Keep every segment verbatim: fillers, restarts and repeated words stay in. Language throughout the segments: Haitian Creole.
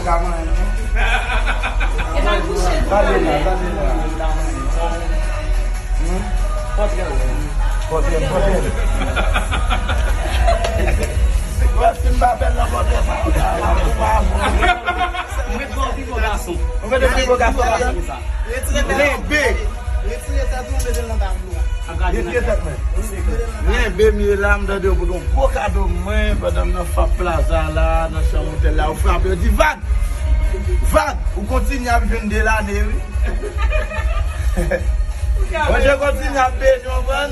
Ka manyen, non? E pa kouche tou. Gade la, gade la. Hmm? Pòtre m, pòtre m. Wè, si m pa fè l nan pòtre sa, ou pa bon. Mwen twò pi bon gason. Ou mete pi bon gason ladan? Lenbe. Retire tèt ou, mete l nan tablo a. Retire tèt mwen. Lenbe m ye la, m tande yo pote yon gwo kado mwen pandan m nan Fab Plaza la, nan chanm otèl la, yo frape, yo di, Vag! Vag! Ou kontinye ap jwenn Delane, wi. Bondye kontinye ap beni w, konprann?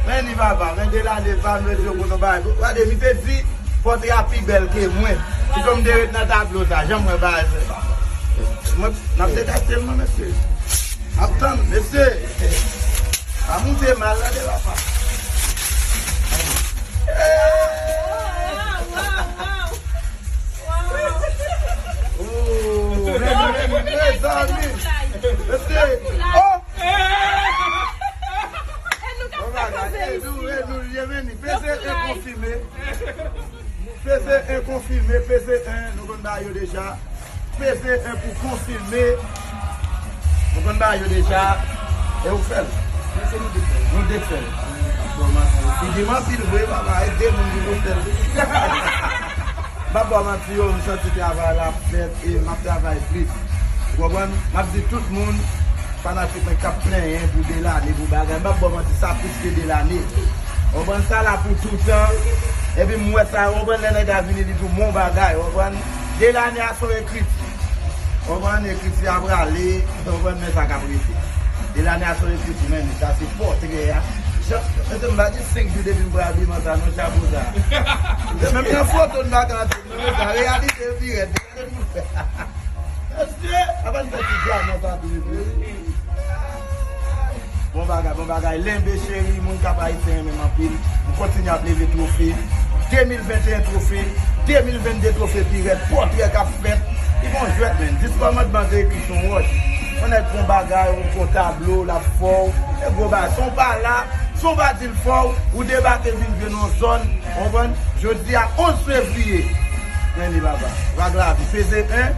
Men ni papa, men Delane pa mete yo pou nou bagay. Gade, mi te di, pòtre a pi bèl ke mwen. Sitou m te ret nan tablo sa, jan mwen bagay sa. Mwen, n ap detache l, non, mesye. Ap tann, mesye. Pa moute mal, tande, papa. Oh, mezanmi. Mesye. Oh! Bon bagay, e nou, e nou, bienveni. Peze e konfime. Peze en konfime, peze en, nou konn bagay yo deja. Peze en pou konfime. Nou konn bagay yo deja. E ou k fè l? Nou de k fè l. Figi m anpil vre, papa, e de moun ki pou fè l. M ap ba w manti yo, m santi travay la ap fèt e m ap travay plis. Ou konprann? M ap di tout moun, fanatik mwen k ap plenyen pou Delane, pou bagay. M p ap ba w manti, sa plis ke Delane. Ou konprann? Sa la pou toutan. Epi m wè sa, ou konprann, lè nèg la vini, li di w bon bagay, ou konprann? Delane a se yon ekriti. Ou konprann? Ekriti a prale, ou konprann, men sa k ap rete. Delane a se yon ekriti, men sa se pòtre a. Jan, mesye, m pa gen senk jou depi m pran abiman sa, non, chapo sa. Se menm nan foto n pa ka antre, non, men sa, reyalite yo pi rèd. Mesye, apa n fè ti djaman sa tou, mesye? Bon bagay, bon bagay. Lenbe cheri, moun Kap Ayisyen renmen m anpil. M kontinye ap leve twofe. De mil venteyen twofe, de mil vennde twofe pi rèd. Pòtre k ap fèt. Li gon jwèt, menn. Jis kòmandman te ekri sou yon wòch. Yon nèg fè yon bagay, ou fè yon tablo, l ap fè w. Se gwo bagay. Si w pa la, si w pa di l fò w, ou debake vin jwe nan yon zòn, ou konprann? Jodi a, onz fevriye. Men li papa. Vag lavi. Peze en,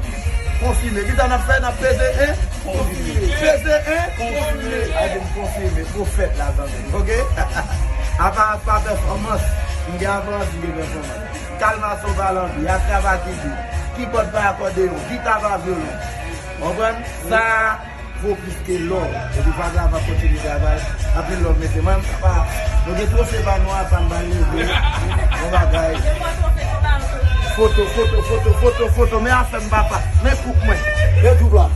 konfime. Kisa n ap fè? N ap peze en, konfime. Peze en, konfime. Ay, m konfime. Pwofèt la, zanmi. Oke? Apa, pa pèfòmans, m gen aparans, m gen pèfòmans. Kalma se yon balanbi, atrap akidi, kibòd pa akòdeyon, gita pa vyolon. Konprann? Sa a vo plis ke lò. Epi vag la va kontinye travay. Anpil love, mesye. Mwen, m pa, nou gen twofe pa nou a, pa m ba l leve. Bon bagay. Foto, foto, foto, foto, foto. Men afè m, papa. Men koup mwen. Men tout la.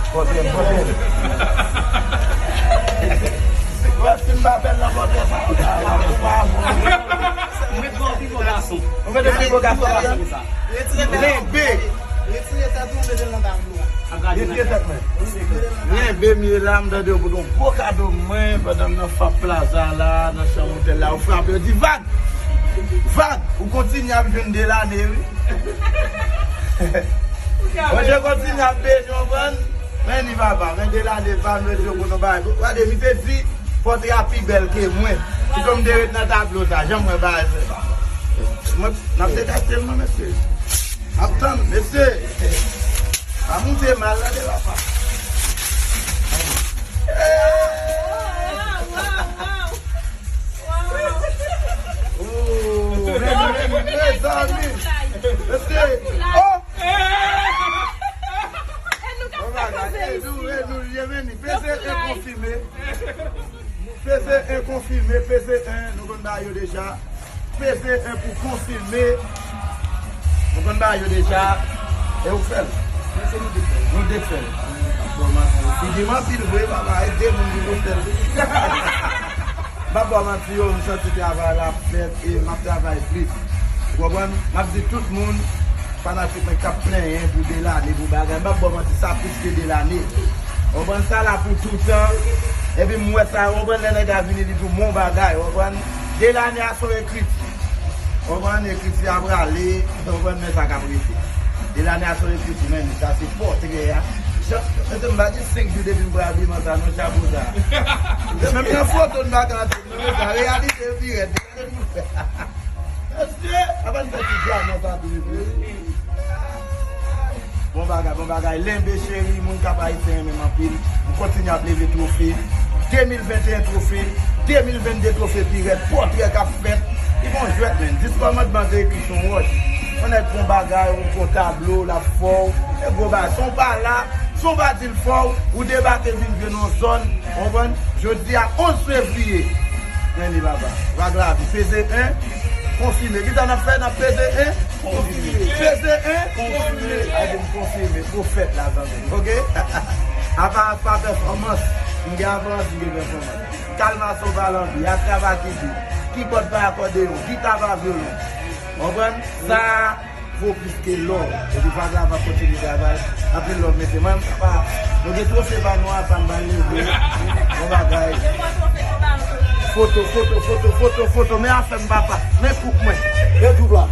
Pòtre m, pòtre m. Wè, si m pa fè l nan pòtre sa, ou pa bon. Mwen twò pi bon gason. Ou mete pi bon gason ladan? Lenbe. Retire tèt ou, mete l nan tablo a. Retire tèt mwen. Lenbe m ye la, m tande yo pote yon gwo kado mwen pandan m nan Fab Plaza la, nan chanm otèl la, yo frape, yo di, Vag! Vag! Ou kontinye ap jwenn Delane, wi. Bondye kontinye ap beni w, konprann? Men ni papa, men Delane pa mete yo pou nou bagay. Gade, mi te di, pòtre a pi bèl ke mwen. Sitou m te ret nan tablo sa, jan mwen bagay sa. Mwen, n ap detache l, non, mesye. Ap tann, mesye. Pa moute mal, tande, papa. Oh, mezanmi. Mesye. Oh! Bon bagay, e nou, e nou, bienveni. Peze e konfime. Peze en konfime, peze en, nou konn bagay yo deja. Peze en pou konfime. Nou konn bagay yo deja. E ou k fè l? Nou de k fè l. Figi m anpil vre, papa, e de moun ki pou fè l. M p ap ba w manti yo, m santi travay la ap fèt e m ap travay plis. Ou konprann? M ap di tout moun, fanatik mwen k ap plenyen pou Delane, pou bagay, m p ap ba w manti, sa plis ke Delane. Ou konprann? Sa la pou toutan. Epi m wè sa, ou konprann, lè nèg la vini, li di w bon bagay, ou konprann? Delane a se yon ekriti. Ou konprann, ekriti a prale, ou konprann, men sa k ap rete. Delane a se yon ekriti, men sa se pòtrè a. Jan, se m pa gen senk jou depi m pran abiman sa, non, chapo sa. Menm nan foto, n pa ka antre, non, men sa, reyalite yo pi rèd. Mesye, avan n fè ti djaz nan sa tou, mesye. Bon bagay, bon bagay. Lenbe cheri, moun Kap Ayisyen renmen m anpil. M kontinye ap leve twofe. De mil venteyen twofe, de mil vennde twofe pi rèd. Pòtrè k ap fèt. Li gon jwèt, menn. Jis kòmandman de ekri sou yon wòch. Yon nèg fè yon bagay, ou fè yon tablo, l ap fè w. E gwo bagay. Si w pa la, si w pa di l fè w, ou debake vin jwe nan yon zòn. Ou konprann? Jodi a onz fevriye. Men li papa. Vag lavi. Peze en. Konfime. Kisa n ap fè? N ap peze en. Konfime. Peze en. Konfime. Ay, m konfime. Pwofèt la, zanmi. Oke? Apa pa pèfòmans, m gen aparans, m gen pèfòmans. Kalma se yon balanbi. Atrava ki di. Kibòd pa akòdeyon. Gita pa vyolon. Konprann? Sa vo plis ke lò. Epi vag la va kontinye travay. Anpil love, mesye. Mwen, m pa, nou gen twofe pa nou a, pa m ba l leve. Bon bagay. Foto, foto, foto, foto, foto. Men afè m, papa. Men kouk mwen. Men kouk la.